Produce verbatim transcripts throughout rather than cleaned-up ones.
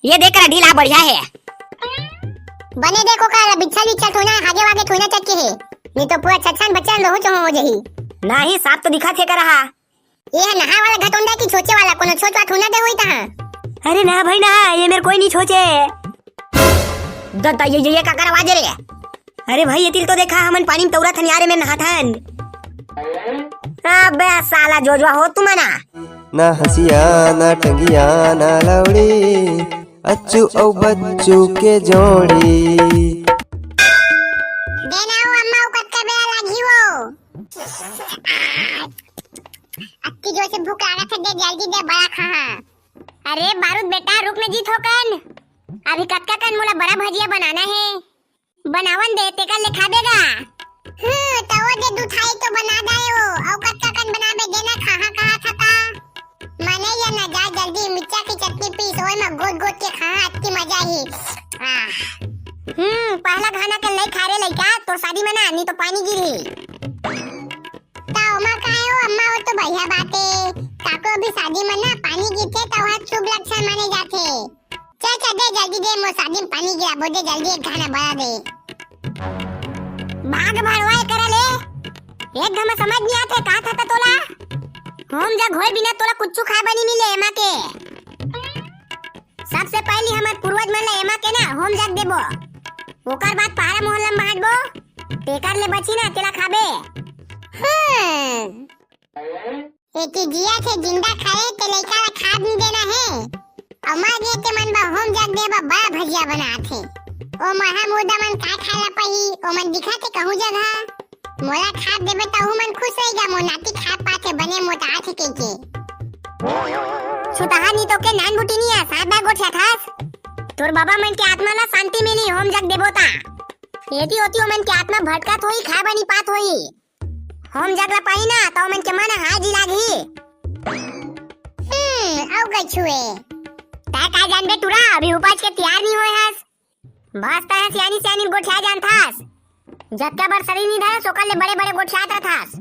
ये देख कर ढीला बढ़िया हे। बने देखो का बिच्छल बिच्छल थोना, हागे वागे थोना चटके हे। नहीं तो पूरा छछन बच्चन लोहू चोहो हो जही। नाही, साफ तो दिखत हे करहा। ये नहा वाला घटोंडा की छोचे वाला, कोनो छोचवा थोना दे होई तहा। अरे ना भाई ना, ये मेरे कोई नहीं छोचे। द-, द-, ये, ये, ये का करवा दे रे? अरे भाई, ये तिल तो देखा, हमन पानी में तौरा थन यार, में नहाथन। अबे साला जोजवा हो तुमना। ना हंसिया, ना टंगिया, ना लौड़ी, अच्छू अउ बच्चू के जोड़ी। देना हो अम्मा, वो कतका बेरा लागी वो। अत्ती जोर से भूख लागत हे, दे जल्दी दे, बड़ा खा। अरे बारूद बेटा, रुक न जी थोकन, अभी कतका कन मोला बड़ा भजिया बनाना हे। बनावन दे, तेकर ले खाबे गा। हम्म, त वो दे दुठाई तो बना दाए हो, अउ कतका कन बनाबे, देना खाहा कहा था का। मने ये ना जा जल्दी मिर्चा की चटनी पीस, ओए में गोद गोद के खाहा, अत्ती मजा ही। आह। हम्म, पहला खाना के नहीं खा रे लइका, तोर शादी में ना, नहीं तो पानी गिरी। त ओमा का हे ओ अम्मा, वो तो बढ़िया बात हे। काको अभी शादी में ना पानी गिरथे त वह शुभ लक्षण माने जाथे। चल, चल, दे, जल्दी दे, मोर शादी में पानी गिराबो दे, जल्दी एक घाना बड़ा दे। भाग भड़वा एकरा ले। एक घाना समझ नहीं आथे, का था, था तोला? होम जग होए बिना तोला कुछ खाए बनी मिले एमा के। सबसे पहली हमर पूर्वज मन ला एमा के ना होम जग देबो। ओकर बाद पारा मोहल्ला में बांटबो। तेकर ले बची ना, तेला खाबे। हाँ। एती जिया थे जिंदा खाए ते लइका ला खाद नहीं देना हे। अउ मर गे ते मन बा होम जग दे बा बड़ा भजिया बनात हे। ओ महा मुर्दा मन का खाए ला पाही, ओ मन दिखा थे कहूँ जगह। मोला खाद देबे तहू मन खुश रही गा, मोर नाती खाद पाथे बने मोटा थे के के। सुतहा नी तो के नान बुटी नी आ, सात बार गोठिया थास। तोर बाबा मन के आत्मा ला शांति मिली, होम जग देबो ता। एती ओती ओ मन के आत्मा भटकत होई, खाए बनी पात होई। होम जग ला पाही ना, त ओमन के मन हाय जी लागही। हम्म, अउ कछुए। तै का जानबे टूरा, अभी उपज के तियार नहीं होए हस। बस तै सियानी सियानी गोठिया जानथस। जतका बार सरी नहीं धरस, ओकर ले बड़े बड़े गोठियात रथस।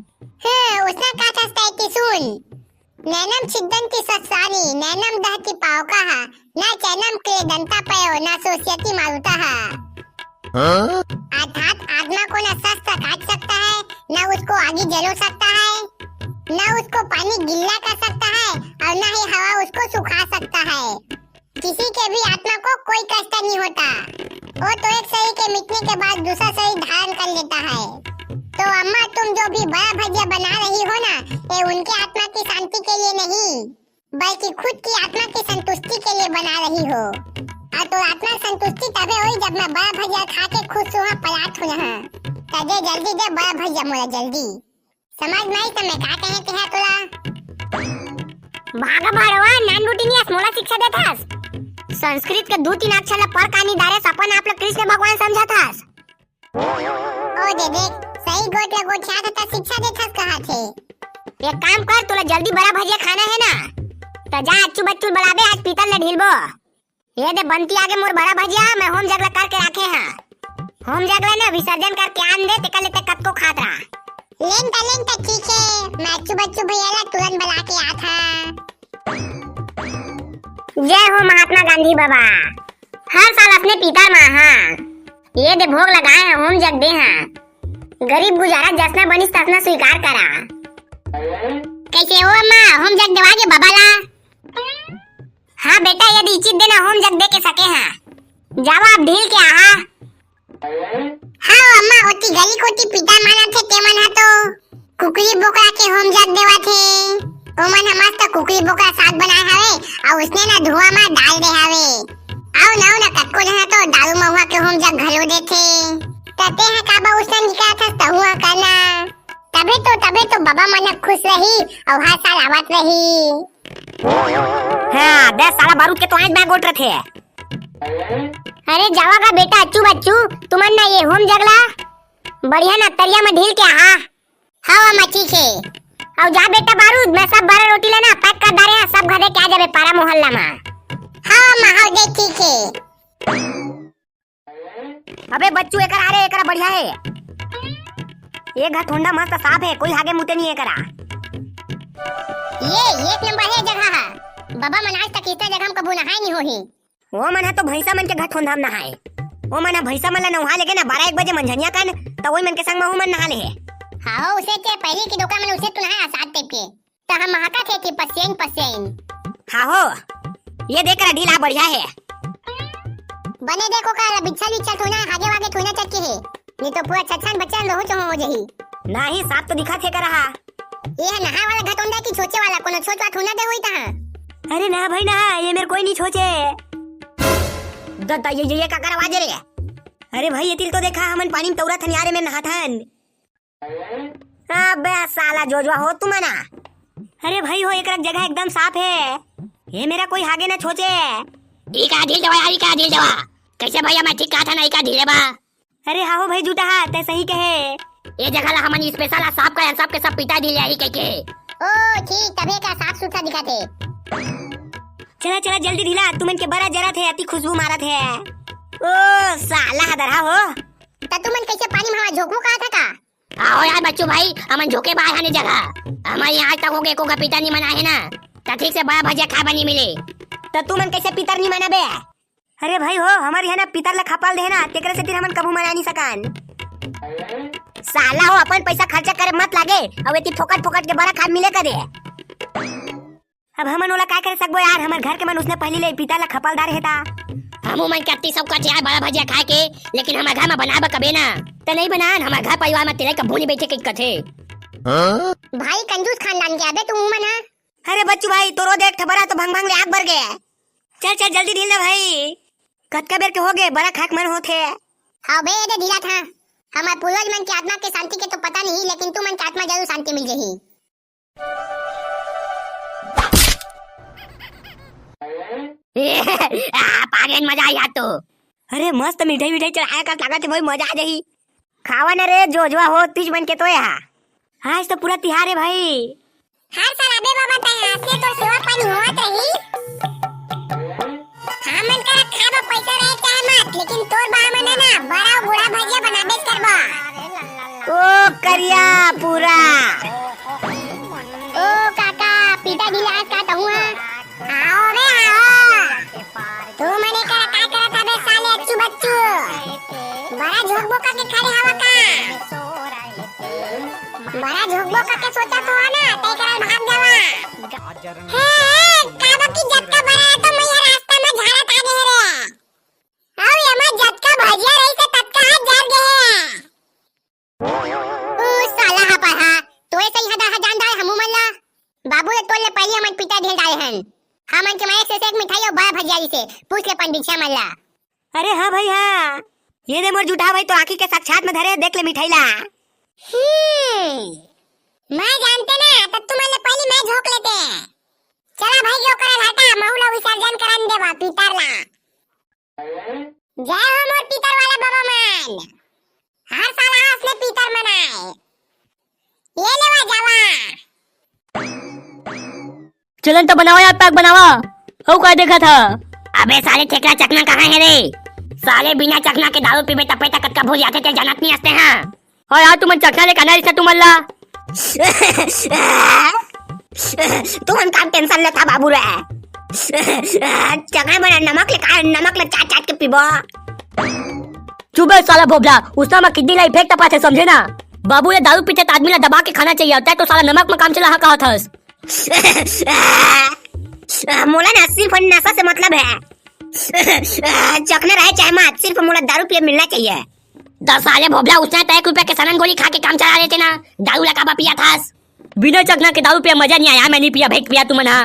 हाँ, उसना का थस तै के सुन। नैनम छिद्दंती सस्सानी, नैनम दहती पावकाहा, न चैनम क्लेदंता पयो, न सोस्यति मारुतः। हाँ? अर्थात आत्मा को न शस्त्र काट सकता है, न उसको आगी जलो सकता है, न उसको पानी गीला कर सकता है और न ही हवा उसको सुखा सकता है। किसी के भी आत्मा को कोई कष्ट नहीं होता। वो तो एक शरीर के मिटने के बाद दूसरा शरीर धारण कर लेता है। तो अम्मा, तुम जो भी बड़ा भजिया बना रही हो ना, ये उनके आत्मा की शांति के लिए नहीं, बल्कि खुद की आत्मा की संतुष्टि के लिए बना रही हो। और तो आत्मा संतुष्टि तबे होई जब मैं बड़ा भजिया खा के खुश हुआ पलाट हूँ यहाँ। त दे जल्दी दे बड़ा भजिया मोला जल्दी। समझ में आई त मैं का कहे तेहा तोला? भागा भड़वा, नान बुटी नियस मोला शिक्षा देथस। संस्कृत के दू तीन अक्षर ला पर कानी डारे सपन आप ला कृष्ण भगवान समझथस। ओ दे देख, सही गोठ ला गोठियात ह त शिक्षा देथस कहाथे। एक काम कर, तोला जल्दी बड़ा भजिया खाना हे ना, त जा अच्छू बच्चू बलाबे, आज पीतल ला ढीलबो। ये दे बंती आगे मोर बड़ा भजिया, मैं होम जग ला करके राखे हां। होम जग ला ना विसर्जन करके आन दे, तेकर ले ते कतको खात रहा। लेन त, लेन त ठीक हे, मैं अच्छू बच्चू भैया ला तुरंत बला के आत हां। जय हो महात्मा गांधी बाबा, हर साल असने पीतल मा हां। ये दे भोग लगाए हां, होम जग दे हां। गरीब गुजारा जसना बनिस तसना स्वीकार करा। कैसे हो अम्मा, होम जग देवागे बाबा ला? हां बेटा, यदि इचित देना होम जग दे के सके हां। जावा अब ढील के आहा। हां अम्मा, ओती गली कोती पिता माना थे, ते मन हा तो कुकरी बोकरा के होम जग देवा थे। ओमन ह मस्त कुकरी बोकरा साग बनाए हवे, अउ उसने ना धुआं मा डाल दे हवे। अउ ना, ना कतको जन ह तो दारू महुआ के होम जग घलो देथे। तते ह काबा उसने निकालथस तहु ह करना। तभे तो, तभे तो बाबा मन ह खुश रही अउ हर साल आवत रही। हां, दे साला बारूद के तो आंच में गोठ रथे। अरे जावा गा बेटा, अच्छू बच्चू, तुमन ना ये होम जगला बढ़िया ना तरिया में ढील के आहा। हां, अम्मा, ठीक हे। अउ जा बेटा बारूद, मैं सब बड़ा रोटी लेना पैक कर डारे हां, सब घरे के आ जाबे पारा मोहल्ला में। हां, अम्मा, हां, दे, ठीक हे। अबे बच्चू, एकर आ रे, एकर बढ़िया हे। ये घर ठोंडा मस्त साफ हे, कोई हागे मुते नहीं हे करा। ये एक नंबर हे जगह हा। बाबा मन आज तक इतना जगह में कभू नहाए नहीं होही। वो मन ह तो भैंसा मन के घटोंधा म नहाए। वो मन ह भैंसा मन ला नहा लेगे ना बारह एक बजे मंझनिया कन, त वही मन के संग म वो मन नहा ले हे। हाँ हो, उसे ते पहिली के डोकरा मन उसे तो नहाए सात टाइप के। त हम महका थे, थे पसेन, पसेन। हाँ हो, ये देख रहा ढीला बढ़िया हे। बने देखो का बिच्छल विच्छल थोड़ा हागे वागे थोड़ा चटके हे, नहीं तो पूरा छछन बच्चा लोहू चोहो हो जही। नाही, साफ तो दिखा थे कर रहा। ये है नहा वाला घटोंदा की छोचे वाला, कोनो छोच वाच होना दे होई तहाँ। अरे ना भाई ना, ये मेरे कोई नहीं छोचे। द, द, ये, ये, ये का कर आवाज रे? अरे भाई, ये तिल तो देखा, हमन पानी में तौरा थन यारे में नहाथन। अबे साला जोजवा हो तुमन। अरे भाई हो, एक जगह एकदम साफ है। ये मेरा कोई हागे ना छोचे। ई का ढील देवा यार, ई का ढील देवा? कैसे भैया मैं ठीक कहा था ना, ई का ढीले बा? अरे हाँ हो भाई, जूठा हा, तै सही कहे। ये जगह ला हमन स्पेशल ला साफ करे, सबके सब पिता ढीले यही कह के। ओ ठीक, तबे का साफ सुथरा दिखा थे। चला चला जल्दी ढीला, तुमन के बरा जरा थे, अति खुशबू मारा थे। ओ साला हदरहा हो। त तुमन कैसे पानी में हवा झोंकबो कहा था का? आओ यार बच्चू भाई, हमन झोंके बाय हने जगह। हमारे यहाँ आज तक हो गए को का पिता नहीं मना है ना, त ठीक से बड़ा भजिया खाए बर नहीं मिले। त तुमन कैसे पितर नहीं मनाबे? अरे भाई हो, हमर इहाँ ना पितर ला खपाल दे हे ना, तेकरे सेती हमन कभू मना नहीं सकान। साला हो, अपन पैसा खर्चा करे मत लागे, अब एती फोकट फोकट के बरा खाए मिले करे। अब हमन ओला काय करे सकबो यार, हमर घर के मन उसने पहली ले पितर ला खपाल डारे हे ता। हमू मन के अत्ती सब कथे यार बरा भजिया खाए के, लेकिन हमर घर में बनाए बर कबे ना। त नहीं बनान, हमर घर परिवार में तेरे कभू नहीं बैठे के कथे। भाई कंजूस खानदान के अबे तुम मन हा। अरे बच्चू भाई, तोरो देख ठबरा तो भंग भंग ले आग बर गया। चल चल जल्दी ढील ना भाई, कतका बेर के हो गए, बरा खाक मन होथे। हाँ बे, ये दे ढीला था। हमारे पूर्वज मन के आत्मा के शांति के तो पता नहीं, लेकिन तू मन के आत्मा जरूर शांति मिल जही। आ, पागल मजा आ गया तो। अरे मस्त मिठाई मिठाई चढ़ाया का लागत है भाई, मजा आ जाही। खावा ना रे जोजवा हो, तीज मन के तो यहाँ। आज तो पूरा तिहार है भाई। हर साल अबे बाबा तय आसे तो सेवा पानी होत रही। हमन करा खाबो पैसा रहे चाहे मत, लेकिन तोर बा मन ना बड़ा बूढ़ा भजिया बनाबे करबा। ओ करिया पूरा। ओ काका, पीता गिलास का तहु हा? आओ बे आओ। तू मने करा काय करत अबे साले अच्छू बच्चू? बड़ा झोंकबो करके खड़े हवा का? बड़ा झोंकबो करके सोचा तो है ना, तय करल भाग जावा। हे, हे, काबा की जतका बड़ा है तो मैं ये रास्ता में झाड़ा तागे रे। आओ ये मैं जतका भजिया रही से ततका हाथ जर गए। ओ साला हा पर हा, तोए सही हदा हा जान दाए हमू मन ला। बाबू ले तोल ले पहले हमन पिता ढेल डाले हन। हमन के मायक से सेक मिठाई और बड़ा भजिया जी से पूछ ले पन बिछिया मन ला। अरे हाँ भाई हाँ, ये दे मोर जूठा भाई तो आँखी के साक्षात में धरे, देख ले मिठाई ला। हम्म, मैं जानते ना, तब तुमन ले पहली मैं झोंक लेते। चला भाई, जो करल हटा, महू ला विसर्जन करन देवा, पितर ला। जय हो मोर पितर वाला बाबा मन, हर साल हास ले पितर मनाए। ये लेवा जावा। चलन तो बनावा यार, पैक बनावा। हो का देखा था? अबे साले ठेकरा चखना कहाँ है रे? साले बिना चखना के दारू पीबे तपे तक कतका भूल जाते ते जानत नहीं हंसते हैं। और यार तुमन चखना ले कहना रिश्ता तुमन ला। तुमन का टेंशन लेता बाबू रे? चखना बना नमक ले का, नमक ले चाट चाट के पीबो। चुप बे साला भोबला, उसना में किडनी ला इफेक्ट पाथे समझे ना। बाबू ये दारू पीते त आदमी ला दबा के खाना चाहिए, तै तो साला नमक में काम चला हा कहा थस। मोला ना सिर्फ नशा से मतलब है। चखना रहे चाहे मत, सिर्फ मोला दारू पिए मिलना चाहिए। दस साले भोबला, उसने तो एक रुपया के सनन गोली खा के काम चला लेते ना, दारू ला काबा पिया थास। बिना चखना के दारू पिया मजा नहीं आया, मैं नहीं पिया, भेंक पिया तुमन हा।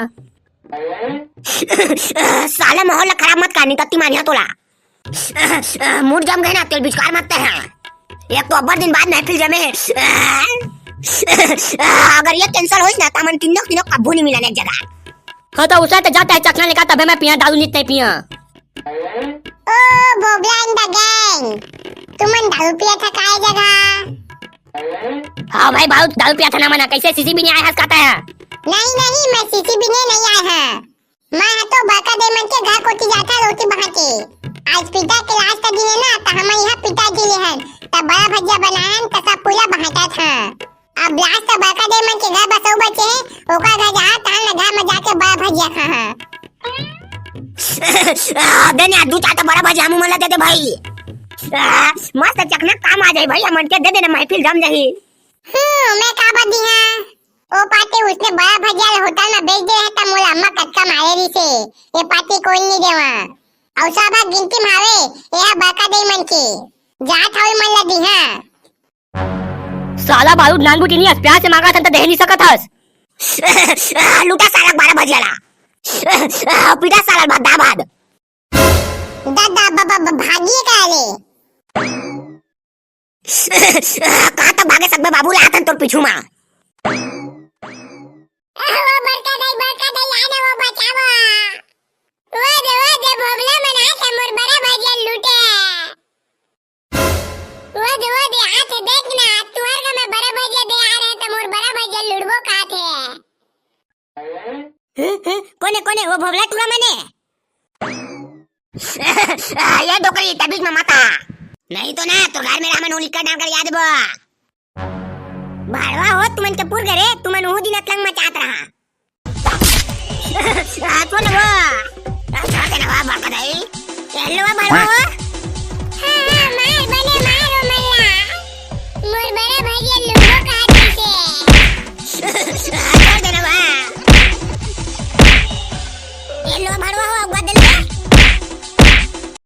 साला माहौल ला खराब मत कर, नहीं तत्ती मानिया तोला। मुड़ जम गए ना, तेल बिचकार मत हैं। एक तो अब्बड़ दिन बाद महफिल जमे है। अगर ये कैंसिल होइस ना, त हमन तीनों, तीनों कब्बू नहीं मिलन एक जगह। हाँ, तो उसे तो जाता है चखना लेकर, तबे मैं पिया, दारू नित नहीं पिया। ओ, भोगला in the gang। तुमन दारू पिया था काय जगह? हाँ भाई, बहुत दारू पिया था ना मना, कैसे सीसी भी नहीं आया हंस कहता है। नहीं, नहीं, मैं सीसी भी नहीं, नहीं आया है। मैं ह तो बड़का दे मन के घर कोती जाथा रोटी बहाके। आज पिता के लास्ट दिन है ना, त हमन यहाँ पिता जी ले हन, त बड़ा भजिया बनाए हन, त सब पूरा बहाटा था। अब लास्ट त बड़का दे मन के घर बसऊ बचे है, ओकर घर जा, तहन ले घर में जाके बड़ा भजिया खा हा। आ, दे ना, दू चार तो बड़ा भजिया हमू मन ला दे दे भाई। आ, मस्त चखना काम आ जाही भाई, हमन के दे देना, महफिल जम जाही। हम्म, मैं का बदिया? ओ पाती उसने बड़ा भजिया ला होटल में बेच दे है, त मोला अम्मा कतका मारे रिसे। ये पाती कोई नहीं देवा। अउ सब ह गिनती में हावे, ये ह बड़का दई मन के। जात हवे मन ला दिहा। साला बारूद नानगुटी नहीं हस, प्यार से मांगा थन त दे नहीं सकत हस। लुटा साला बारह भजिया ला। पीटा साला बाद, दा बाद। दा, दा, ब-, ब-, ब-, भागिए का ले? कहाँ तक भागे सकबे बाबू, ला थन तोर पीछू मा। वो बड़का दाई, बड़का दाई, आना वो बचावा। वो दे, वो दे, भोभला मन आथे मोर बड़ा भजिया लूटे। वो दे, वो दे, आथे देख ना, तुहर का मैं बड़ा भजिया दे आ रहे त मोर बड़ा भजिया लुड़बो काथे। हम्म, हम्म, कोने, कोने, वो भोभला टूरा मने? ये डोकरी, तबीज में मता। नहीं तो ना, तोर घर में रामन होलिका डाल कर याद बो। भड़वा हो, तुमन के पुर करे, तुमन उहू दिन अतलंग मचात रहा। आ, तो ना वो। आ, छोड़ दे ना वो, बड़का दाई। हेलो, भड़वा हो।